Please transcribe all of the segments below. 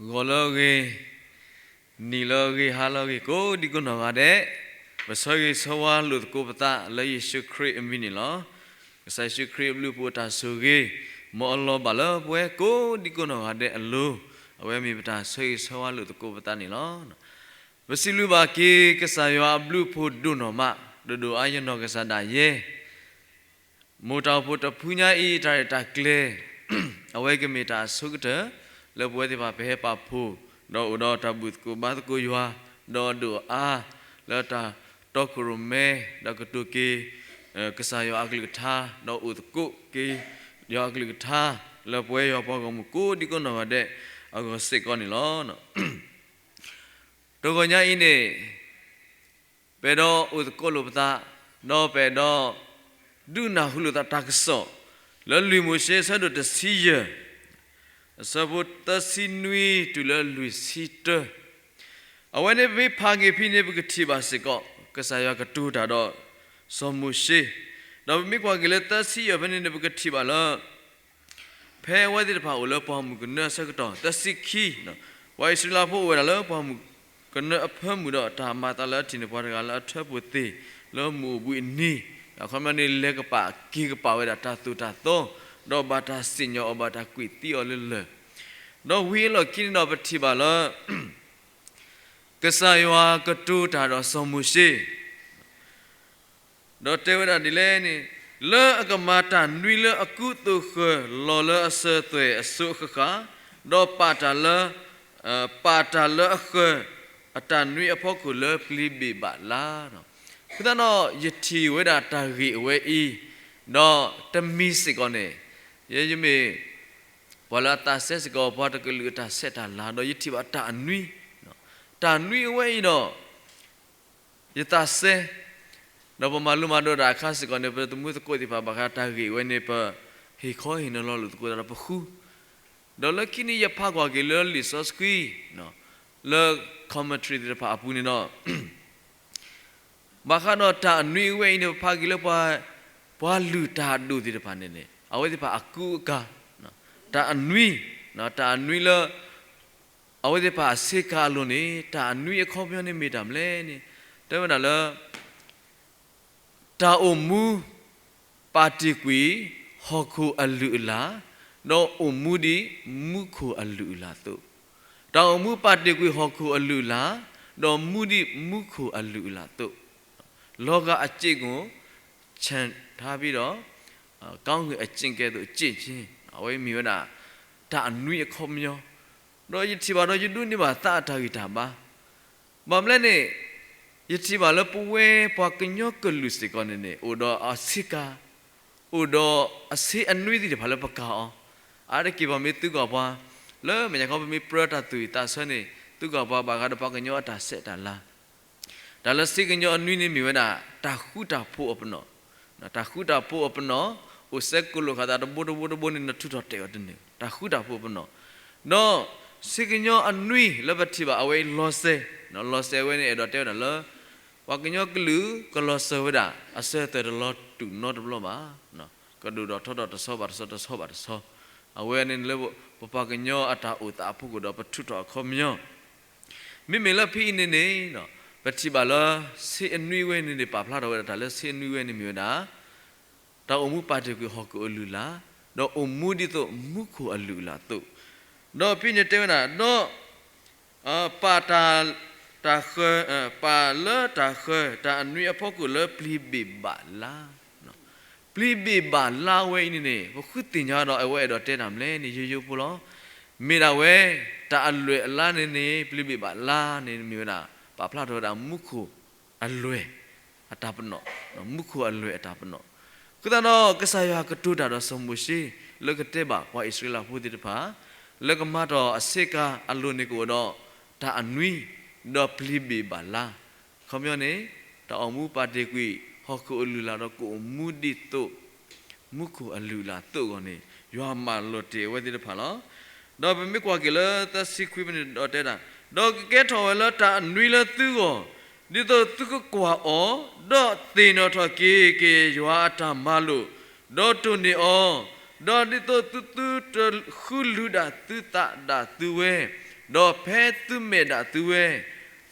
ဂီၤလၢအဂ့ၤ, နံၤလၢအဂ့ၤ, ဟါလၢအဂ့ၤ, ကိးဒံကိးနီၢ်ဂၤဒဲး, ပဆၢဂ့ၤဆၢဝါလိာ်သကိးပသးလၢယ့ၣ်ၡူးခရံာ်အမံၤန့ၣ်လီၤ. ကစၢ်ယ့ၣ်ၡူးခရံာ်အဘျုးအဖှိၣ်အတၢ်ဆိၣ်ဂ့ၤ မ်အလီၤဘၣ်လၢပဝဲကိးဒံကိးနီၢ်ဂၤဒဲးအလိၤ, အဝဲမ့ၢ်ပတၢ်ဆၢဂ့ၤဆၢဝါလိာ်သကိးပသးန့ၣ်လီၤ. ပစံးဘျုးဘၣ်က့ၤ ကစၢ်ယွၤအဘျုးအဖှိၣ်ဒိၣ်နီၢ်မး, ဒိၣ်ဒိၣ်အါယနီၢ်ကစၢ်ဒၣ်ယဲ မိၢ်တၢ်အိၣ်ဖှိၣ်တဖုညါအံၤ တၢ်ရဲၣ်တၢ်ကျဲၤ အဝဲကမ့ၢ်တၢ်အဆိကတၢၢ် လၢပဝဲသ့ၣ်တဖၣ်ပဟဲပာ်ဖှိၣ်, ဒီးအိၣ်ဒီးတၢ်ဘုၣ်သကိးဘါသကိးယွၤ, ဒီးဒိၣ်အါ လၢတၢ်တီခိၣ်ရိၣ်မဲ, ဒီးကတိၤက့ၤ ကစၢ်ယွၤအကလုၢ်ကထါ, ဒီးအိၣ်သကိးက့ၤ ယွၤအကလုၢ်ကထါ လၢပဝဲယွၤပှၤဂီၢ်မုၢ်ကိးဒံကိးနီၢ်ဂၤဒဲးအဂီၢ်စ့ၢ်ကီးန့ၣ်လီၤ. တဂီၤညါအံၤန့ၣ် ပအဲၣ်ဒိးအိၣ်သကိးလိာ်ပသး, ဒီးပအဲၣ်ဒိး ဒုးနၢ်ဟူလိာ်သးတၢ်ကစီၣ် လၢလံာ်မိၤၡ့အဆၢဒိၣ်တဆံယဲၢ်, အဆၢဖိသၢဆံနွံတုၤလၢလွံၢ်ဆံတၢ, အဝဲန့ၣ်ပမ့ၢ်ဖးက့ၤဖဲန့ၣ် ပကထံၣ်ဘၣ်စ့ၢ်ကီး ကစၢ်ယွၤကတိၤတၢ်ဒီးစီၤမိၤၡ့, ဒီးပမ့ၢ်ကွၢ်က့ၤလၢသၢဆံယဲၢ်ဖဲန့ၣ်န့ၣ် ပကထံၣ်ဘၣ်လၢ ဖဲအဝဲသ့ၣ်တဖၣ်အိၣ်လၢပှၢ်မုၢ်ကနၢအဆၢကတီၢ် သၢဆံခံ, ပှၤအံၣ်စရ့လးဖိအိၣ်ဝဲဒၣ်လၢပှၢ်မုၢ်ကနၢအဖၢမုၢ်ဒီး တၢ်မၤသးလၢအထံၣ်န့ၢ်ပှၤတဂၤလၢအထၢဖှိၣ်သ့ၣ် လၢမုၢ်အိၣ်ဘှံးအနံၤ, အခီပညီန့ၣ် လဲၤကပာ်က့ၤကပာ်ဝဲဒၣ်တၢ်သိၣ်တၢ်သီ, ဒီးဘၣ်တၢ်စံၣ်ညီၣ်အီၤ ဘၣ်တၢ်ကွံာ်သံအီၤလၢလၢၢ်, ဒီးဝံၤအလီၢ်ခံန့ၣ်ဒီး ပထံၣ်ဘၣ်လၢ ကစၢ်ယွၤကတိၤတၢ်ဒီးစီၤမိၤၡ့ ဒီးတဲဝဲဒၣ်ဒ်လဲၣ်န့ၣ်, လၢအကမၤတၢ်နွံလၢအကူအသိးဃၢၤ လီၤလၢအစၢၤသွဲၣ်အစိၤအဃၣ်ဃၣ်, ဒီးပာ်တၢ်လၢ, ပာ်တၢ်လၢအဃၢၤ အတၢ်နွံအဖီခိၣ်လၢပျံၤဘ့ၣ်ဘၣ်လါ. အဃိသတးဒီး ယထံၣ်ဝဲဒၣ်တၢ်ဂ့ၢ်အဝဲအံၤ, ဒီးတမံၤစ့ၢ်ကီးန့ၣ်, ယဲယမ့ၢ် ပှၤလၢအသးစဲစ့ၢ်ကီး ပှၤတကလုာ်အတၢ်ဆဲးတၢ်လၤ ဒီးယထံၣ်ဘၣ်တၢ်အနွံ, တၢ်နွံအဝဲအံၤဒီး ယသးစဲ, ဒီးပမၤလိမၤဒိးတၢ်အခါစ့ၢ်ကီးန့ၣ် ပသမူသကိးသ့ၣ်တဖၣ် ဘၣ်ဃးတၢ်ဂ့ၢ်ဝဲန့ၣ် ပဟ့ၣ်ခီဟ့ၣ်နီၤလီၤလိာ်သကိးသးဒီးပဃု, ဒီးလၢခံန့ၣ်ယဖးကွၢ်က့ၤလၢလံာ်စီဆှံ, လၢ commentary သ့ၣ်တဖၣ်အပူၤန့ၣ်ဒီး ဘၣ်ဃးဒီးတၢ်အနွံအဝဲအံၤန့ၣ် ပဖးက့ၤလၢပှၤ, ပှၤလုၢ်တၢ်အဒိၣ်သ့ၣ်တဖၣ်န့ၣ်န့ၣ် အဝဲသ့ၣ်တဖၣ်အကူအကၤ, တၢ်အနွံ, တၢ်အနွံလၢ အဝဲသ့ၣ်တဖၣ်အဆ့ကၤအလိၤန့ၣ် တၢ်အနွံအခီပညီန့ၣ်မ့ၢ်တၢ်မနုၤလဲၣ်န့ၣ် တဲဝဲဒၣ်လၢ တၢ်အိၣ်မူ ပာ်တ့ၢ်ကွံာ် ဟီၣ်ခိၣ်အလုၢ်အလၢ်, ဒီးအိၣ်မူဒ်မူခိၣ်အလုၢ်အလၢ်အသိး, တၢ်အိၣ်မူပာ်တ့ၢ်ကွံာ်ဟီၣ်ခိၣ်အလုၢ်အလၢ်, ဒီးမူဒ်မူခိၣ်အလုၢ်အလၢ်အသိး, လောကအကျင့်ကို ချဉ်ထားပြီးတော့ ကောင်းကင်အကျင့်ကဲ့သို့ကျင့်ခြင်း, အဝဲမ့ၢ်ဝဲဒၣ် တၢ်အနွံအခီပညီ, ဒီးယထံၣ်ဘၣ်ဒီးယဒိးန့ၢ်ဘၣ်သးအတၢ်ဂံၢ်တၢ်ဘါ ဘၣ်မနုၤလဲၣ်န့ၣ်, ယထံၣ်ဘၣ်လၢပဝဲပှၤကညီကလုာ်စ့ၢ်ကီးန့ၣ်န့ၣ် အိၣ်ဒီးအဆ့ကၤ, အိၣ်ဒီးအဆ့အနွံသ့ၣ်တဖၣ်လၢပကၤအီၤ, အါတက့ၢ်ပမ့ၢ်သုးကီၢ်ပှၤ, လၢမဲာ်ညါခီပမ့ၢ်ပြၢတၢ်သူၣ်ဝံၣ်သးဆၢန့ၣ် သုးကီၢ်ပှၤဘၣ်ဃးဒီးပှၤကညီအတၢ်ဆဲးတၢ်လၤ တၢ်လၢဆ့ကညီအနွံန့ၣ်မ့ၢ်ဝဲဒၣ် တၢ်ဃူတၢ်ဖိးအပနီၣ်, တၢ်ဃူတၢ်ဖိးအပနီၣ်, အိၣ်စဲးကိၣ်လိာ်ဃာ်သးတဘိတဘိတဘိန့ၣ် နထုးထီၣ်တဲာ်အီၤတန့ၢ်, တၢ်ဃူတၢ်ဖိးအပနီၣ်, ဒီးဆ့ကညီအနွံလၢပထံၣ်ဘၣ်အဝဲအံၤလီၤစဲၤ, လီၤစဲၤဝဲန့ၣ် အဲၣ်ဒိးတဲဝဲဒၣ်လၢ ပှၤကညီကလုာ်ကလီၤစၢၤဝဲဒၣ် အစၢၤသွဲၣ်တလီၤတူာ်နီတဘျီဘၣ်, ကဒိၣ်ထီၣ်ထီထီၣ်တဆီဘၣ်တဆီ တဆီဘၣ်တဆီ, အဝဲန့ၣ်လၢပပှၤကညီအတၢ်အိၣ်သးအဖီခိၣ်ဒီးပထုးထီၣ်အခီပညီ မ့မ့ၢ်လၢဖဲအံၤန့ၣ်န့ၣ်, ပထံၣ်ဘၣ်လၢဆ့အနွံဝဲန့ၣ်န့ၣ် ပာ်ဖျါထီၣ်ဝဲဒၣ်တၢ်လၢဆ့အနွံဝဲန့ၣ်မ့ၢ်ဝဲဒၣ် တၢ်အိၣ်မူပာ်တ့ၢ်ကွံာ်ဟီၣ်ခိၣ်အလုၢ်အလၢ်, ဒီးအိၣ်မူဒ်သိးမူခိၣ်အလုၢ်အလၢ်အသိး, ဒီးဖဲန့ၣ်တဲဝဲဒၣ် ဒီး ပာ်တၢ်, တၢ်ဃၢၤ, ပာ်လၢတၢ်ဃၢၤ တၢ်အနွံအဖီခိၣ်လၢပျံၤဘ့ၣ်ဘၣ်လါ, ပျံၤဘ့ၣ်ဘၣ်လါဝဲအံၤန့ၣ်န့ၣ် ပဃုသ့ၣ်ညါဒီးအဝဲအဲၣ်ဒိးတဲတၢ်မနုၤလဲၣ်န့ၣ် ယိယိဖိလီၤ. မ့ၢ်ဒၣ်ဝဲ တၢ်အလွဲၢ်အလါန့ၣ်န့ၣ် ပျံၤဘ့ၣ်ဘၣ်လါန့ၣ်မ့ၢ်ဝဲဒၣ် ပာ်ဖျါထီၣ်ဝဲဒၣ်မူခိၣ်အလွဲၢ်အတၢ်ပနီၣ်, မူခိၣ်အလွဲၢ်အတၢ်ပနီၣ်, အဃိသတးဒီး ကစၢ်ယွၤကတိၤတၢ်ဒီးစီၤမိၤၡ့ လၢကတဲဘၣ်ပှၤအံၣ်စရ့လးဖိသ့ၣ်တဖၣ် လၢကမၤထီၣ်အဆ့ကၤအလိၤန့ၣ်ကအိၣ်ဒီး တၢ်အနွံ, ဒီးပျံၤဘ့ၣ်ဘၣ်လါ, ခီပညီန့ၣ် တၢ်အိၣ်မူပာ်တ့ၢ်ကွံာ် ဟီၣ်ခိၣ်အလုၢ်အလၢ်ဒီးကအိၣ်မူဒ်သိး မူခိၣ်အလုၢ်အလၢ်အသိးအဂီၢ်န့ၣ် ယွၤမၤလီၤတ့ၢ်အဝဲသ့ၣ်တဖၣ်လီၤ. ဒီးပမ့ၢ်ကွၢ်က့ၤလၢသၢဆံခွံဖဲန့ၣ်ဒီးတဲဒၣ်, ဒီးကကဲထီၣ်ဝဲလၢတၢ်အနွံလၢသုဂီၢ်, ဒ်သိးသုကကွၢ်အီၤ, ဒီးသ့ၣ်နီၣ်ထီၣ်က့ၤက့ၤယွၤအတၢ်မၤလိာ်, ဒီးတိၢ်န့ၢ်အီၤ, ဒီးဒ်သိးသုသုတဃုလုဒၣ်သုသးဒၣ်သုဝဲ, ဒီးဖဲသုမဲာ်ဒၣ်သုဝဲ,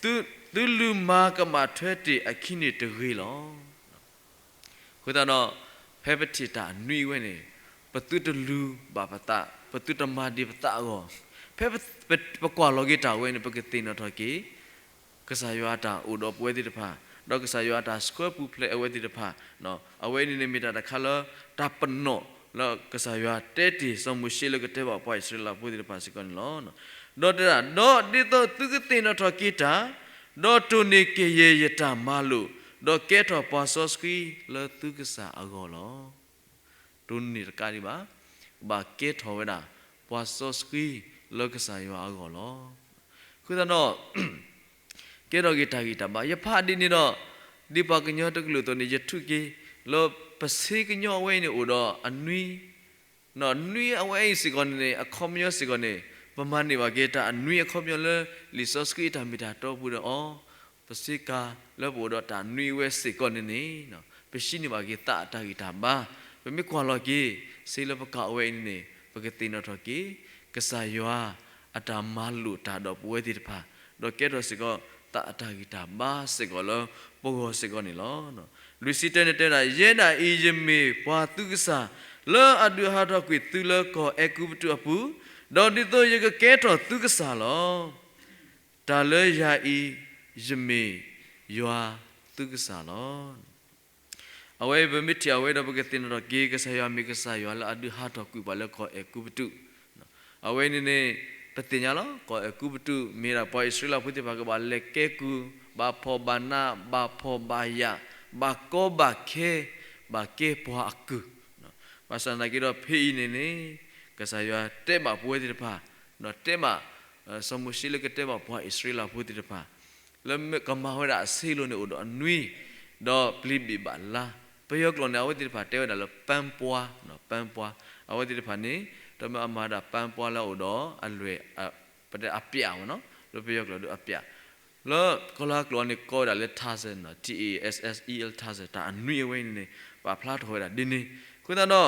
သု, သုလုၢ်မၤကမၣ်ထွဲတ့ၢ်အခံန့ၣ်တဂ့ၤလီၤ. အဃိသတးဒီး, ဖဲပထံၣ်တၢ်အနွံအဝဲန့ၣ်, ပသုတလုၢ်ဘၣ်ပသး, ပသုတမၤဒံးပသးအဂီၢ်, ဖဲပ, ပ, ပကွၢ်လီၤက့ၤတၢ်ဝဲန့ၣ် ပကသ့ၣ်နီၣ်ထီၣ်က့ၤ ကစၢ်ယွၤအတၢ်အိၣ်ဒီးပဝဲသ့ၣ်တဖၣ်, ဒီးကစၢ်ယွၤအတၢ်ဆှၢပူၤဖျဲးအဝဲသ့ၣ်တဖၣ်, အဝဲန့ၣ်န့ၣ်မ့ၢ်တၢ်တခါလၢ တၢ်ပနီၣ်လၢကစၢ်ယွၤတဲတ့ၢ်စီၤမိၤၡ့လၢကတဲဘၣ်ပှၤအံၣ်စရ့လးဖိသ့ၣ်တဖၣ်စ့ၢ်ကီးန့ၣ်လီၤ. ဒီးတဲဒၣ်, ဒီးဒ်သိးသုကသ့ၣ်နီၣ်ထီၣ်က့ၤတၢ်, ဒီးတိၢ်န့ၢ်ကယဲၢ်ယတၢ်မၤလိာ်, ဒီးကဲထီၣ်ပှၤစီဆှံလၢသုကစၢ်အဂီၢ်လီၤ. တိၢ်န့ၢ်တကးဒံးဘၣ်, ကဘၣ်ကဲထီၣ်ဝဲဒၣ် ပှၤစီဆှံလၢကစၢ်ယွၤအဂီၢ်လီၤ. အဃိသတးဒီး ကဲထီၣ်က့ၤတၢ်ဂံၢ်တၢ်ဘါ, ယဖးဒ်န့ၣ်ဒီး, ဒ်ပှၤကညီတကလုာ်အသိးန့ၣ် ယထုးက့ၤလၢပဆ့ကညီအဝဲအံၤန့ၣ်အိၣ်ဒီးအနွံ, နွံအဝဲအံၤစ့ၢ်ကီးန့ၣ်န့ၣ် အခီပညီစ့ၢ်ကီးန့ၣ် ပမၤန့ၢ်ဘၣ်က့ၤတၢ်အနွံအခီပညီလၢ လံာ်စီဆှံအတၢ်မ့ၢ်တၢ်တီအပူၤဒီးအီၤ, ပဆ့ကၤလၢပအိၣ်ဒီးတၢ်နွံအဝဲစ့ၢ်ကီးန့ၣ်န့ၣ် ပဟံးန့ၢ်ဘၣ်က့ၤသးအတၢ်ဂံၢ်တၢ်ဘါ, ပမ့ၢ်ကွၢ်လီၤက့ၤ ဆ့လၢပကၤအဝဲအံၤန့ၣ်န့ၣ် ပကသ့ၣ်နီၣ်ထီၣ်က့ၤ ကစၢ်ယွၤအတၢ်မၤလိာ်တၢ်ဒီးပဝဲသ့ၣ်တဖၣ်, ဒီးကဲထီၣ်စ့ၢ်ကီး သးအတၢ်ဂံၢ်တၢ်ဘါစ့ၢ်ကီးလၢပဂီၢ်စ့ၢ်ကီးန့ၣ်လီၤ. လွံၢ်ဆံတၢန့ၣ်တဲဝဲဒၣ်, ယဲဒၣ်အံၤယမ့ၢ်ပှၤသုကစၢ် လၢအဒုးဟးထီၣ်ကွံာ်သုလၢကီၢ်အဲၤကူပတူးအပူၤ, ဒီးဒ်သိးယကကဲထီၣ်သုကစၢ်လီၤ. တၢ်လၢယၤအံၤ ယမ့ၢ်ယွၤသုကစၢ်လီၤ. အဝဲပမ့ၢ်ထံၣ်အဝဲဒီးပကသ့ၣ်နီၣ်ထီၣ်က့ၤ ကစၢ်ယွၤမ့ၢ်ကစၢ်ယွၤလၢအဒုးဟးထီၣ်ကွံာ်ပှၤလၢကီၢ်အဲၤကူပတူး, အဝဲန့ၣ်န့ၣ် ပသ့ၣ်ညါလီၤ ကီၢ်အဲၤကူပတူး မ့ၢ်ဒၣ်ပှၤအံၣ်စရ့လးဖိသ့ၣ်တဖၣ်ကဘၣ်လဲၤကဲကုၢ်, ဘၣ်ဖှီၣ်ဘၣ်နး, ဘၣ်ဖှီၣ်ဘၣ်ယာ်, ဘၣ်ကီဘၣ်ခဲ, ဘၣ်ကဲပှၤအကုၢ်, ဘၣ်ဆၣ်သနာ်က့ဒီးဖဲအံၤန့ၣ်န့ၣ် ကစၢ်ယွၤတဲဘၣ်ပဝဲသ့ၣ်တဖၣ်, ဒီးတဲဘၣ် စီၤမိၤၡ့လၢကတဲဘၣ်ပှၤအံၣ်စရ့လးဖိသ့ၣ်တဖၣ် လၢကမၤဝဲဒၣ်အဆ့လိၤန့ၣ်အိၣ်ဒီးအနွံ, ဒီးပျံၤဘ့ၣ်ဘၣ်လါ, ပယီၤကျိာ်န့ၣ် အဝဲသ့ၣ်တဖၣ်တဲဝဲဒၣ်လၢ ပန်းပွါ, ပန်းပွါ, အဝဲသ့ၣ်တဖၣ်န့ၣ် တမ့ၢ်အမၤဒၣ် ပန်းပွါ လၢအအိၣ်ဒီးအလွဲၢ်, ပတဲအပျးမ့ၢ်နီၤ, လၢပယီၤကျိာ်ဒီးအပျး, လၢကီၢ်လါကျိာ်န့ၣ် ကိးဝဲဒၣ်လၢ Tarzan, T A Z Z E L, Tarzan, တၢ်အနွံအဝဲအံၤန့ၣ်န့ၣ် ပာ်ဖျါထီၣ်ဝဲဒၣ်ဒ်န့ၣ်, အဃိသတး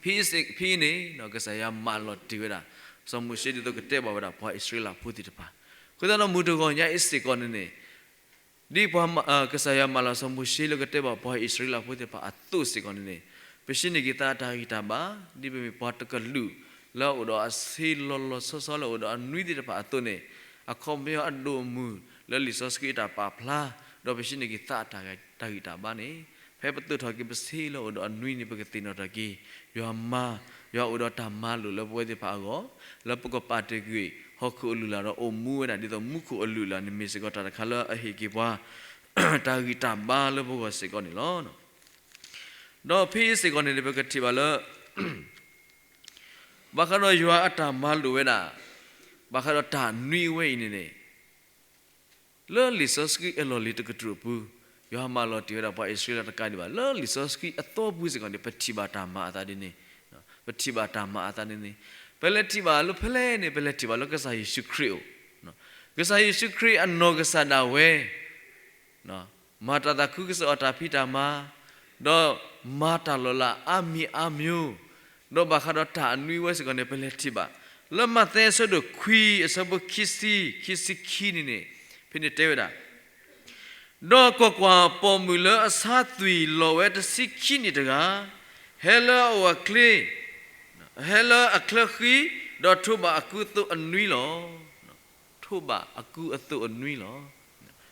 ဒီး ဖဲအံၤန့ၣ် ကစၢ်ယွၤမၢလီၤတ့ၢ်ဝဲဒၣ် စီၤမိၤၡ့ ဒ်သိးကတဲဘၣ်ဝဲဒၣ်ပှၤအံၣ်စရ့လးဖိသ့ၣ်တဖၣ်, အဃိသတးဒီးမုၢ်တဂီၤညါအံၤစ့ၢ်ကီးန့ၣ်န့ၣ် ဒ်ပှၤ ကစၢ်ယွၤမၢလီၤစီၤမိၤၡ့လၢကတဲဘၣ်ပှၤအံၣ်စရ့လးဖိသ့ၣ်တဖၣ်အသိးစ့ၢ်ကီးန့ၣ်န့ၣ် ပဟံးန့ၢ်က့ၤသးအတၢ်ဂံၢ်တၢ်ဘါ, ဒ်ပမ့ၢ်ပှၤတကလုာ်လၢအအိၣ်ဒီးအဆ့လီၤလီၤဆီဆီလၢအအိၣ်ဒီးအနွံသ့ၣ်တဖၣ်အသိးန့ၣ်, အခီပညီအဒိၣ်အမုၢ်လၢလံာ်စီဆှံအတၢ်ပာ်ဖျါ, ဒီးပဟံးန့ၢ်က့ၤသးအတၢ်ဂံၢ်တၢ်ဘါန့ၣ်, ဖဲပသိးထီၣ်က့ၤပဆ့လၢအအိၣ်ဒီးအနွံန့ၣ် ပကသ့ၣ်နီၣ်ထီၣ်က့ၤ ယွၤမၤ, ယွၤအိၣ်ဒီးတၢ်မၤလိာ်လၢပဝဲသ့ၣ်တဖၣ်အဂီၢ်, လၢပကပာ်တ့ၢ်ကွံာ်ဟီၣ်ခိၣ်အလုၢ်အလၢ်ဒီးအိၣ်မူဝဲဒၣ်ဒ်သိးမူခိၣ်အလုၢ်အလၢ်န့ၣ် မ့ၢ်စ့ၢ်ကီးတၢ်တခါလၢအဟ့ၣ်က့ၤပှၤ တၢ်ဂံၢ်တၢ်ဘါလၢပဂီၢ်စ့ၢ်ကီးန့ၣ်လီၤ. ဒီးဖဲအံၤစ့ၢ်ကီးန့ၣ် ပကထံၣ်ဘၣ်လၢ ဘၣ်ဃးဒီးယွၤအတၢ်မၤလိာ်ဝဲဒၣ်, ဘၣ်ဃးဒီးတၢ်နွံအဝဲအံၤန့ၣ်န့ၣ် လၢလံာ်စီဆှံအလီၢ်လံၤတကတြူၢ်အပူၤ, ယွၤမၢလီၤတ့ၢ်ဝဲဒၣ်ပှၤအံၣ်စရ့လးတကးဒံးဘၣ်, လၢလံာ်စီဆှံအသီပူၤစ့ၢ်ကီးန့ၣ် ပထံၣ်ဘၣ်တၢ်မၤအသးဒ်န့ၣ်, ပထံၣ်ဘၣ်တၢ်မၤအသးဒ်န့ၣ်, ပလဲၤထံၣ်ဘၣ်လၢဖဲလဲၣ်န့ၣ် ပလဲၤထံၣ်ဘၣ်လၢကစၢ်ယ့ၣ်ၡူးခရံာ်အိၣ်, ကစၢ်ယ့ၣ်ၡူးခရံာ်အနီၢ်ကစၢ်ဒၣ်ဝဲ မၤတၢ်သးခုကစီၣ်အတၢ်ဖံးတၢ်မၤ, ဒီးမၤတၢ်လီၤလးအါမံၤအါမျိုး, ဒီးဘၣ်ဃးဒီးတၢ်အနွံဝဲစ့ၢ်ကီးန့ၣ် ပလဲၤထံၣ်ဘၣ်, လၢမးသဲအဆၢဒိၣ်ခွံအဆၢဖိခံဆံ, ခံဆံခံန့ၣ်န့ၣ်, ဖဲန့ၣ်တဲဝဲဒၣ်, ဒီးကွၢ်ကွၢ်, ပိာ်မုၣ်လၢအဆါသွံၣ်လီၤဝဲတဆံခံနံၣ်တဂၤ, ဟဲလၢအအိၣ်အချ့, ဟဲလၢအချၢဃံ, ဒီးထိးဘၣ်အကူအသိးအနွံလီၤ. ထိးဘၣ်အကူအသိးအနွံလီၤ.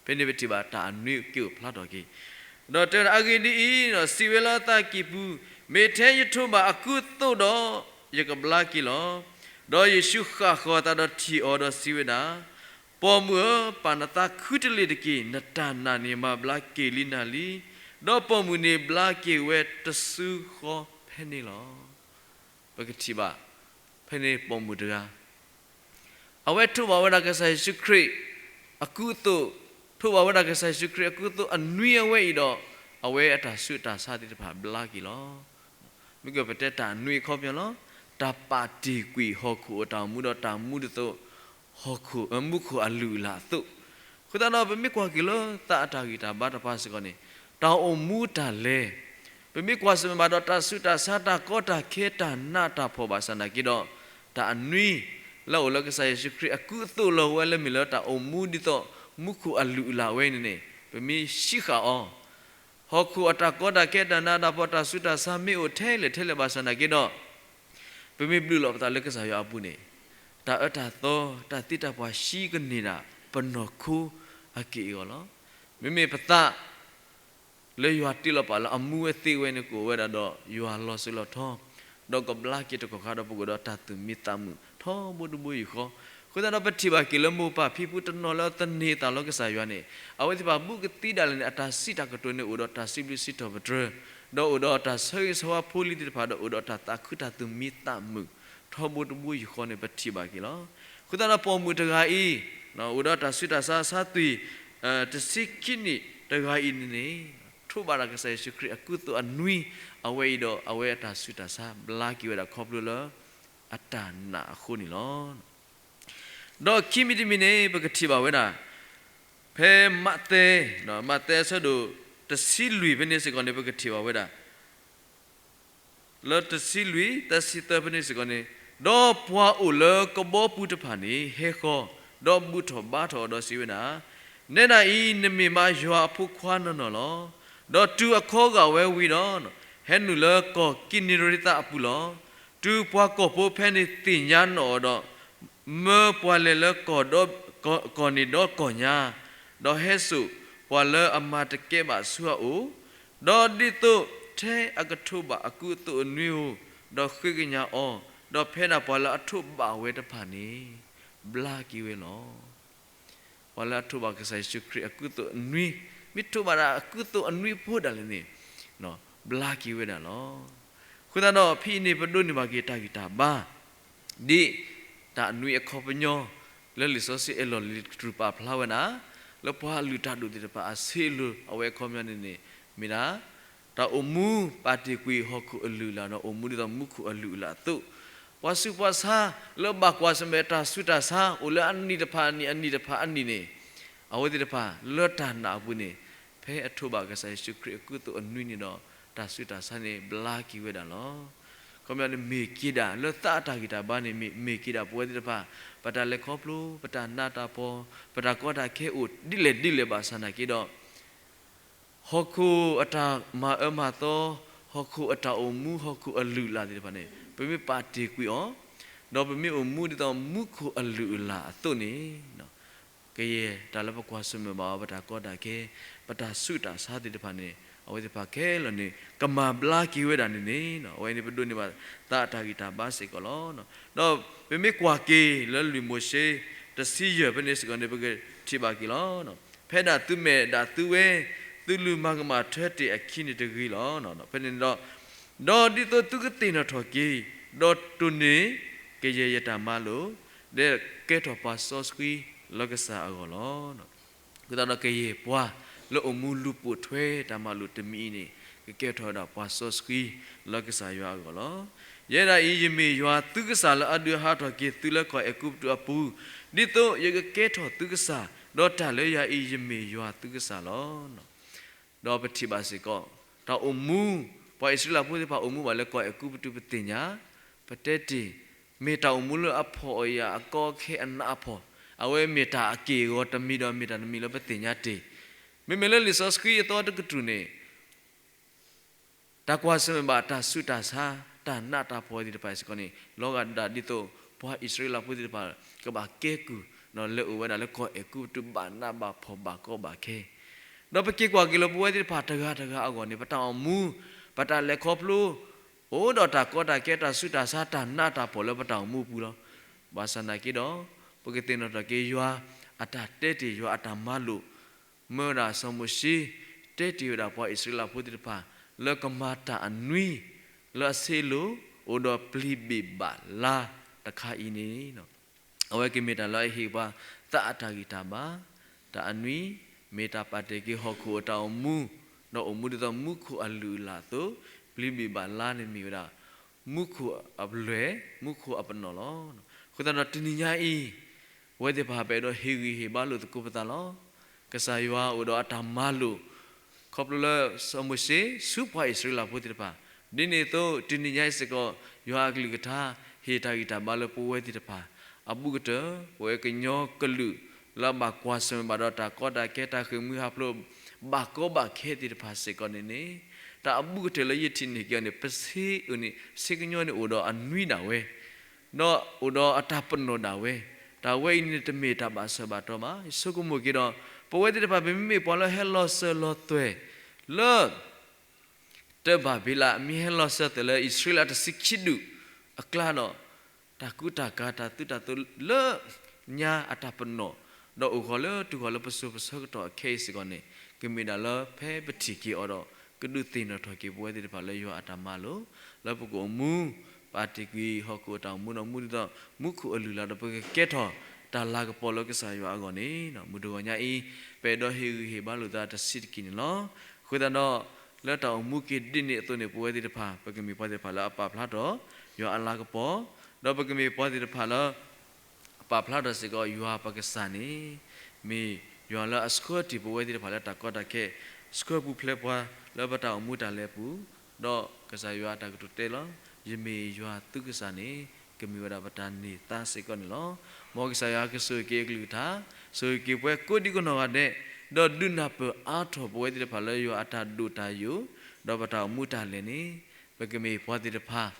ဖဲန့ၣ်ပထံၣ်ဘၣ်တၢ်အနွံက့ၤအိၣ်ဖျါထီၣ်က့ၤ, ဒီးတဲဝဲဒၣ် အဂ့ၢ်ဒ်အံၤ, စံးဝဲလၢအသးကံၢ်ပူၤ, မ့ၢ်ထဲယထိးဘၣ်အကူအသိးဒီး, ယကဘျါက့ၤလီၤ. ဒီးယ့ၣ်ၡူးဃၣ်ဃီၤအသးဒီးထံၣ်အီၤဒီးစံးဝဲဒၣ်, ပိာ်မုၣ်ဧၢ, ပာ်နသးခုတလ့ၢ်တက့ၢ်. နတၢ်နာ်န့ၣ်မၤဘျါက့ၤလံနၤလံ. ဒီးပိာ်မုၣ်န့ၣ်ဘျါက့ၤဝဲတစုဃီဖဲန့ၣ်လီၤ. ပကထံၣ်ဘၣ်, ဖဲန့ၣ်ပိာ်မုၣ်တဂၤ အဝဲထိးဘၣ်ဝဲဒၣ်ကစၢ်ယ့ၣ်ၡူးခရံာ်အကူအသိး, ထိးဘၣ်ဝဲဒၣ်ကစၢ်ယ့ၣ်ၡူးခရံာ်အကူအသိးအနွံအဝဲအံၤဒီး, အဝဲအတၢ်ဆူးတၢ်ဆါသ့ၣ်တဖၣ်ဘျါက့ၤလီၤ. မ့ၢ်ကပတဲတၢ်နွံအခီပညီလီၤ. တၢ်ပာ်တ့ၢ်ကွံာ်ဟီၣ်ခိၣ်အတၢ်အိၣ်မူဒီးတၢ်မူဒ်သိး ဟီၣ်ခိၣ်, မူခိၣ်အလုၢ်အလၢ်အသိး, အဃိသတးဒီးပမ့ၢ်ကွၢ်က့ၤလၢသးအတၢ်ဂံၢ်တၢ်ဘါတဖၣ်စ့ၢ်ကီးန့ၣ်, တၢ်အိၣ်မူတၢ်လဲၤ, ပမ့ၢ်ကွၢ်ဆၢၣ်မဲာ်ဘၣ်ဒီးတၢ်ဆူးတၢ်ဆါတၢ်ကီတၢ်ခဲတၢ်နးတၢ်ဖှီၣ်ဘၣ်ဆၣ်သနာ်က့ဒီး, တၢ်အနွံ လၢအအိၣ်လၢကစၢ်ယ့ၣ်ၡူးခရံာ်အကူအသိးလီၤ. ဝဲလၢမ့ၢ်လၢတၢ်အိၣ်မူဒ်သိးမူခိၣ်အလုၢ်အလၢ်ဝဲအံၤန့ၣ်န့ၣ် ပမ့ၢ်ဟံးဃာ်အီၤ, ဟီၣ်ခိၣ်အတၢ်ကီတၢ်ခဲ တၢ်နးတၢ်ဖှီၣ် တၢ်ဆူးတၢ်ဆါ မ့ၢ်အိၣ်ထဲလဲၣ်ထဲလဲၣ်ဘၣ်ဆၣ်သနာ်က့ဒီး ပမ့ၢ်ဘျုးလီၤပသးလၢကစၢ်ယွၤအပူၤန့ၣ် တၢ်အၢတၢ်သီ တၢ်သံတၢ်ပှၢ် ဟံးကန့ၢ်ဒၣ်ပနီၢ်ခိအက့ၢ်အဂီၢ်လီၤ. မ့မ့ၢ်ပသး လၢယွၤတ့လီၤပာ်လၢအမူဝဲသ့ဝဲန့ၣ် ကအိၣ်ဝဲဒၣ်ဒီးယွၤလီၤစိၤလီၤထီ, ဒီးကဘျါက့ၤတကီၢ်ခါဒီး ပကအိၣ်ဒီးတၢ်သူၣ်မံသးမုာ်ထီဘိတဘိယူၢ်ဃီ. အဃိသတးဒီး ပထံၣ်ဘၣ်က့ၤလၢမိၢ်ပၢ်ဖံဖုတနီၤလၢသန့ၤသးလၢကစၢ်ယွၤန့ၣ် အဝဲသ့ၣ်တဖၣ်ဘူးကသံဒၣ်လဲာ်န့ၣ် အတၢ်စံးတၢ်ကတိၤန့ၣ် အိၣ်ဒီးတၢ်စံးဘျုးစံးထီၣ်ပတြၢၤ, ဒီးအိၣ်ဒီးတၢ်ဆၢဂ့ၤဆၢဝါဖိလံၤသ့ၣ်တဖၣ်ဒီး အိၣ်ဒီးတၢ်သးခုတၢ်သူၣ်မံသးမုာ်ထီဘိတဘိယူၢ်ဃီန့ၣ် ပထံၣ်ဘၣ်က့ၤလီၤ. အဃိသတးဒီး ပိာ်မုၣ်တဂၤအံၤ အိၣ်ဒီးတၢ်ဆူးတၢ်ဆါဆါသွံၣ် တဆံခံနံၣ်တဂၤအံၤန့ၣ်န့ၣ် ထိးဘၣ်ဒၣ်ကစၢ်ယ့ၣ်ၡူးခရံာ်အကူအသိးအနွံ အဝဲအံၤဒီး အဝဲအတၢ်ဆူးတၢ်ဆါဘျါက့ၤဝဲဒၣ်ခီဖျိလၢ အတၢ်နာ်အဃိန့ၣ်လီၤ. ဒီးခံမံၤတမံၤန့ၣ် ပကထံၣ်ဘၣ်ဝဲဒၣ် ဖဲမးသဲ, မးသဲအဆၢဒိၣ်တဆံလွံၢ်ဖဲန့ၣ်စ့ၢ်ကီးန့ၣ် ပကထံၣ်ဘၣ်ဝဲဒၣ် လၢတဆံလွံၢ် တဆံသၢဖဲန့ၣ်စ့ၢ်ကီးန့ၣ်, ဒီးပှၤအိၣ်လၢကဘီပူၤတဖၣ်န့ၣ် ဟဲဃီၤ, ဒီးဘူၣ်ထီၣ်ဘါထီၣ်အီၤဒီးစံးဝဲဒၣ်, နဲဒၣ်အံၤ နမ့ၢ်မးယွၤအဖိခွါနီၢ်နီၢ်လီၤ. ဒီးတုၤအခီဂာ်ဝဲဝံၤဒီး, ဟဲနုာ်လၢကီၢ်ကံးနံးရ့သးအပူၤလီၤ. တုၤပှၤကီၢ်ဖိဖဲန့ၣ်သ့ၣ်ညါနီၣ်အီၤဒီး, မၢပှၤလဲၤလၢကီၢ်န့ၣ်ဒီးကီၢ်ညါ, ဒီးဟဲစိာ်ပှၤလၢအမၤတကဲဘၣ်ဆူအအိၣ်, ဒီးဒ်သိးထဲအကထိးဘၣ်အကူအသိးအနွံဧိၤ, ဒီးဃ့ကညးအီၤ, ဒီးဖဲဒၣ်ပှၤလၢအထိးဘၣ်ဝဲတဖၣ်န့ၣ် ဘျါက့ၤဝဲလီၤ. ပှၤလၢအထိးဘၣ်ကစၢ်ယ့ၣ်ၡူးခရံာ်အကူအသိးအနွံ, မ့ၢ်ထိးဘၣ်ဒၣ်အကူအသိးအနွံဖိဒၣ်လဲာ်န့ၣ်, ဘျါက့ၤဝဲဒၣ်လီၤ. အဃိသတးဒီး ဖဲအံၤန့ၣ် ပဒိးန့ၢ်ဘၣ်က့ၤတၢ်ဂံၢ်တၢ်ဘါ ဒ်တၢ်အနွံအခီပညီ လၢလံာ်စီဆှံအဲၣ်လီၤလံၤတကတြူၢ်ပာ်ဖျါဝဲဒၣ်, လၢပှၤအလုၢ်တၢ်ဒိၣ်သ့ၣ်တဖၣ်အဆ့အလိၤအဝဲအခီပညီန့ၣ်န့ၣ် မ့ၢ်ဒၣ် တၢ်အိၣ်မူပာ်တ့ၢ်ကွံာ်ဟီၣ်ခိၣ်အလုၢ်အလၢ်ဒီး အိၣ်မူဒ်သိးမူခိၣ်အလုၢ်အလၢ်အသိး, ပှၤဆူးပှၤဆါလၢဘၣ်ကွၢ်ဆၢၣ်မဲာ်တၢ်ဆူးတၢ်ဆါ အိၣ်လၢအနံၣ်တဖၣ်အနံၣ် အနံၣ်တဖၣ်အနံၣ်န့ၣ်, အဝဲသ့ၣ်တဖၣ်လၢတၢ်နာ်အပူၤန့ၣ်, ဖဲအထိးဘၣ်ကစၢ်ယ့ၣ်ၡူးခရံာ်အကူအသိးအနွံန့ၣ်ဒီး တၢ်ဆူးတၢ်ဆါန့ၣ် ဘျါက့ၤဝဲဒၣ်လီၤ. ခီပညီန့ၣ်မ့ၢ်က့ၤဒၣ်လၢသးအတၢ်ဂံၢ်တၢ်ဘါန့ၣ် မ့ၢ်က့ၤဒၣ်ပဝဲသ့ၣ်တဖၣ်, ပတၢ်လဲၤခီဖျိ, ပတၢ်နးတၢ်ဖှီၣ်, ပတၢ်ကီတၢ်ခဲအိၣ်ဒ်လဲၣ်ဒ်လဲၣ်ဘၣ်ဆၣ်သနာ်က့ဒီး ဟီၣ်ခိၣ်အတၢ်မၤအၢမၤသီ, ဟီၣ်ခိၣ်အတၢ်အိၣ်မူ ဟီၣ်ခိၣ်အလုၢ်အလၢ်သ့ၣ်တဖၣ်န့ၣ် ပမ့ၢ်ပာ်တ့ၢ်ကွံာ်အီၤ, ဒီးပမ့ၢ်အိၣ်မူဒ်သိးမူခိၣ်အလုၢ်အလၢ်အသိးန့ၣ်, ကယဲၢ်တၢ်လၢပကွၢ်ဆၢၣ်မဲာ်ဘၣ်အီၤ ပတၢ်ကီတၢ်ခဲ, ပတၢ်ဆူးတၢ်ဆါသ့ၣ်တဖၣ်န့ၣ် အဝဲသ့ၣ်တဖၣ်ခဲလၢာ်န့ၣ် ကမၤဘျါက့ၤဝဲဒၣ်န့ၣ်န့ၣ်, အဝဲန့ၣ်ပဒိးန့ၢ်ဘၣ်သးအတၢ်ဂံၢ်တၢ်ဘါစ့ၢ်ကီးလီၤ. ဒီးပမ့ၢ်ကွၢ်က့ၤလၢလံာ်မိၤၡ့ တဆံယဲၢ်ဖဲန့ၣ်စ့ၢ်ကီးန့ၣ် ပကထံၣ်ဘၣ်က့ၤလီၤ. ဖဲဒၣ်သုမဲာ်ဒၣ်သုဝဲ, သုလူၤမၤကမၣ်ထွဲတ့ၢ်အခံန့ၣ်တဂ့ၤလီၤ. ဖဲန့ၣ်ဒီး, ဒီးဒ်သိးသုကသ့ၣ်နီၣ်ထီၣ်က့ၤ, ဒီးတိၢ်န့ၢ်ကယဲၢ်ယတၢ်မၤလိာ်, ဒီးကဲထီၣ်ပှၤစီဆှံလၢကစၢ်အဂီၢ်လီၤ. အဃိသတးဒီးကယဲၢ်ပှၤလၢအိၣ်မူလူၤပိာ်ထွဲတၢ်မၤလိာ်တမံၤအံၤန့ၣ် ကကဲထီၣ်ဝဲဒၣ်ပှၤစီဆှံလၢကစၢ်ယွၤအဂီၢ်လီၤ. ယဲဒၣ်အံၤ ယမ့ၢ်ယွၤသုကစၢ်လၢအဒုးဟးထီၣ်က့ၤသုလၢကီၢ်အဲၤကူပတူးအပူၤ, ဒ်သိးယကကဲထီၣ်သုကစၢ်, ဒီးတၢ်လၢယၤအံၤ ယမ့ၢ်ယွၤသုကစၢ်လီၤ. ဒီးပထံၣ်ဘၣ်စ့ၢ်ကီး, တၢ်အိၣ်မူ, ပှၤအံၣ်စရ့လးဖိသ့ၣ်တဖၣ်အိၣ်မူဘၣ်လၢကီၢ်အဲၤကူပတူးပသ့ၣ်ညါ, ပတဲတ့ၢ်, မ့ၢ်တၢ်အိၣ်မူလၢအဖှီၣ်အယာ်အကီအခဲအနးအဖှီၣ်, အဝဲမ့ၢ်တၢ်အက့ၢ်အဂီၤတမံၤဒီးမ့ၢ်တၢ်တမံၤလၢပသ့ၣ်ညါတ့ၢ်. မ့မ့ၢ်လၢလံာ်စီဆှံအသီတကတြူၢ်န့ၣ် တၢ်ကွၢ်ဆၢၣ်မဲာ်ဘၣ်တၢ်ဆူးတၢ်ဆါ, တၢ်နးတၢ်ဖှီၣ်သ့ၣ်တဖၣ်စ့ၢ်ကီးန့ၣ် လီၤဂာ်ဒၣ်ဒ်သိး ပှၤအံၣ်စရ့လးဖိသ့ၣ်တဖၣ် ကဘၣ်ကဲကုၢ် ဒီးလဲၤအိၣ်ဝဲဒၣ်လၢကီၢ်အဲၤကူပတူးဘၣ်နးဘၣ်ဖှီၣ်ဘၣ်ကီဘၣ်ခဲ. ဒီးပက့ၤကွၢ်က့ၤလၢပဝဲသ့ၣ်တဖၣ်တဂၤတဂၤအဂီၢ်န့ၣ် ပတၢ်အိၣ်မူ, ပတၢ်လဲၤခီဖျိ, အိၣ်ဒီးတၢ်ကီတၢ်ခဲတၢ်ဆူးတၢ်ဆါတၢ်နးတၢ်ဖှီၣ်လၢပတၢ်အိၣ်မူအပူၤလီၤ. ဘၣ်ဆၣ်သနာ်က့ဒီး ပကသ့ၣ်နီၣ်ထီၣ်က့ၤယွၤအတၢ်တဲတ့ၢ် ယွၤအတၢ်မၤလိာ် မၢဝဲဒၣ်စီၤမိၤၡ့ တဲတ့ၢ်ဝဲဒၣ်ပှၤအံၣ်စရ့လးဖိသ့ၣ်တဖၣ် လၢကမၤတၢ်အနွံ လၢအဆ့အလိၤ အိၣ်ဒီးပျံၤဘ့ၣ်ဘၣ်လါတခါအံၤန့ၣ်, အဝဲကမ့ၢ်တၢ်လၢအဟ့ၣ်ပှၤသးအတၢ်ဂံၢ်တၢ်ဘါ, တၢ်အနွံ မ့ၢ်တၢ်ပာ်တ့ၢ်က့ၤဟီၣ်ခိၣ်အတၢ်အိၣ်မူ, ဒီးအိၣ်မူဒ်သိးမူခိၣ်အလုၢ်အလၢ်အသိး, ပျံၤဘ့ၣ်ဘၣ်လါန့ၣ်မ့ၢ်ဝဲဒၣ် မူခိၣ်အပလွဲၢ်, မူခိၣ်အပနီၣ်လီၤ. အဃိသတးဒီးတနံၤညါအံၤ ပဝဲသ့ၣ်တဖၣ်ပအဲၣ်ဒိးဟ့ၣ်ဂံၢ်ဟ့ၣ်ဘါလိာ်သကိးပသးလီၤ. ကစၢ်ယွၤအိၣ်ဒီးအတၢ်မၤလိာ် ခီဖျိလၢစီၤမိၤၡ့ ဆူပှၤအံၣ်စရ့လးဖိသ့ၣ်တဖၣ်, ဒ်န့ၣ်အသိး တနံၤညါအံၤစ့ၢ်ကီး ယွၤအကလုၢ်ကထါ ဟ့ၣ်တၢ်ဂံၢ်တၢ်ဘါလၢပဝဲသ့ၣ်တဖၣ် အဘူးကတၢၢ် ပဝဲကညီကလုာ်လၢအဘၣ်ကွၢ်ဆၢၣ်မဲာ်ဘၣ်ဒီးတၢ်ကီတၢ်ခဲ တၢ်ဃ့ၢ်မှံဟးဖျိး ဘၣ်ကီဘၣ်ခဲသ့ၣ်တဖၣ်စ့ၢ်ကီးန့ၣ်န့ၣ်, တၢ်အဘူးကတၢၢ်လၢယထံၣ်န့ၢ်က့ၤအီၤန့ၣ် ပစ့အၢန့ၣ် စ့ကညီန့ၣ်အိၣ်ဒီးအနွံဒၣ်ဝဲ ဒီးအိၣ်ဒီးအတၢ်ပနီၣ်ဒၣ်ဝဲ, တၢ်ဝဲအံၤန့ၣ်တမ့ၢ်တၢ်ဘၣ်ဆၢဘၣ်တီၢ်ဘၣ်. ယဆိကမိၣ်က့ၤဒီး ပဝဲသ့ၣ်တဖၣ် ပမ့မ့ၢ်ပှၤလၢဟဲလီၤစၢၤလီၤသွဲၣ်လၢ တၢ်ဘၤဘံလး မ့ၢ်ဟဲလီၤစၢၤသွဲၣ်လၢအံၣ်စရ့လးတဆံခံဒူၣ်အကျါဒီး တၢ်ကူတၢ်ကၤ တၢ်သုတၢ်သိးလၢညါအတၢ်ပနီၣ်, ဒီးအိၣ်ဃီၤလၢတုၤဃီၤလၢပစိၤပဆၢကတီၢ်အခဲအံၤစ့ၢ်ကီးန့ၣ် ကမ့ၢ်ဒၣ်လၢဖဲပထံၣ်က့ၤအီၤဒီး ကဒုးသ့ၣ်နီၣ်ထီၣ်က့ၤပဝဲသ့ၣ်တဖၣ်လၢယွၤအတၢ်မၤလိာ် လၢပကအိၣ်မူ ပာ်တ့ၢ်ကွံာ်ဟီၣ်ခိၣ်အတၢ်အိၣ်မူဒီးမူဒ်သိး မူခိၣ်အလုၢ်အလၢ်ဒီး ပကကဲထီၣ်တၢ်လၤကပီၤလၢကစၢ်ယွၤအဂီၢ်န့ၣ် မုၢ်တဂီၤညါအံၤ ပအဲၣ်ဒိးဟ့ၣ်ဂံၢ်ဟ့ၣ်ဘါလိာ်သးတဆံးတက့ၢ်န့ၣ်လီၤ. အဃိသတးဒီး လၢတၢ်အိၣ်မူက့ၤဒ်န့ၣ်အသိးန့ၣ် ပဝဲသ့ၣ်တဖၣ် ပကမ့ၢ်ပှၤသ့ၣ်တဖၣ်လၢအပာ်ဖျါထီၣ် ယွၤအလၤကပီၤ, ဒီးပကမ့ၢ်ပှၤသ့ၣ်တဖၣ်လၢ ပာ်ဖျါထီၣ်စ့ၢ်ကီး ယွၤပကစၢ်န့ၣ် မ့ၢ်ယွၤလၢအဆှၢတ့ၢ်ပဝဲသ့ၣ်တဖၣ်လၢတၢ်ကီတၢ်ခဲ, ဆှၢပူၤဖျဲးပှၤလၢပတၢ်အိၣ်မူတၢ်လဲၤအပူၤ, ဒီးကစၢ်ယွၤအတၢ်ကတိၤတဲလီၤ, ယမ့ၢ်ယွၤသုကစၢ်န့ၣ် ကမ့ၢ်ဝဲဒၣ်ပတၢ်န့ၢ်သါစ့ၢ်ကီးန့ၣ်လီၤ. မ်ကစၢ်ယွၤကဆိၣ်ဂ့ၤက့ၤအကလုၢ်ကထါ, ဆိၣ်ဂ့ၤက့ၤပှၤကိးဒံကနီၢ်ဂၤဒဲး, ဒီးဒုးနၢ်ပၢၢ်အါထီၣ်ပဝဲသ့ၣ်တဖၣ်လၢယွၤအတၢ်ဒိၣ်တၢ်ယိာ်, ဒီးပတၢ်အိၣ်မူတၢ်လဲၤန့ၣ် ပကမ့ၢ်ပှၤသ့ၣ်တဖၣ်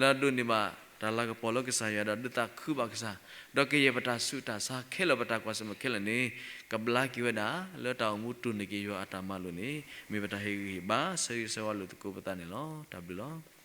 လၢအဒိးန့ၢ်ဘၣ်တၢ်လၤကပီၤလၢကစၢ်ယွၤ ဒီးဒုးသးခုဘၣ်ကစၢ်, ဒီးကယဲၢ်ပတၢ်ဆူးတၢ်ဆါခဲလၢာ် ပတၢ်ကွၢ်ဆၢၣ်မဲာ်ခဲလၢာ်န့ၣ် ကဘျါက့ၤဝဲဒၣ် လၢတၢ်အိၣ်မူတိၢ်န့ၢ်က့ၤယွၤအတၢ်မၤလိာ်န့ၣ် မ့ၢ်ပတၢ်ဟ့ၣ်ဂံၢ်ဟ့ၣ်ဘါ ဆၢဂ့ၤဆၢဝါလိာ်သကိးပသးန့ၣ်လီၤ. တၢ်ဘျုးလီၤ.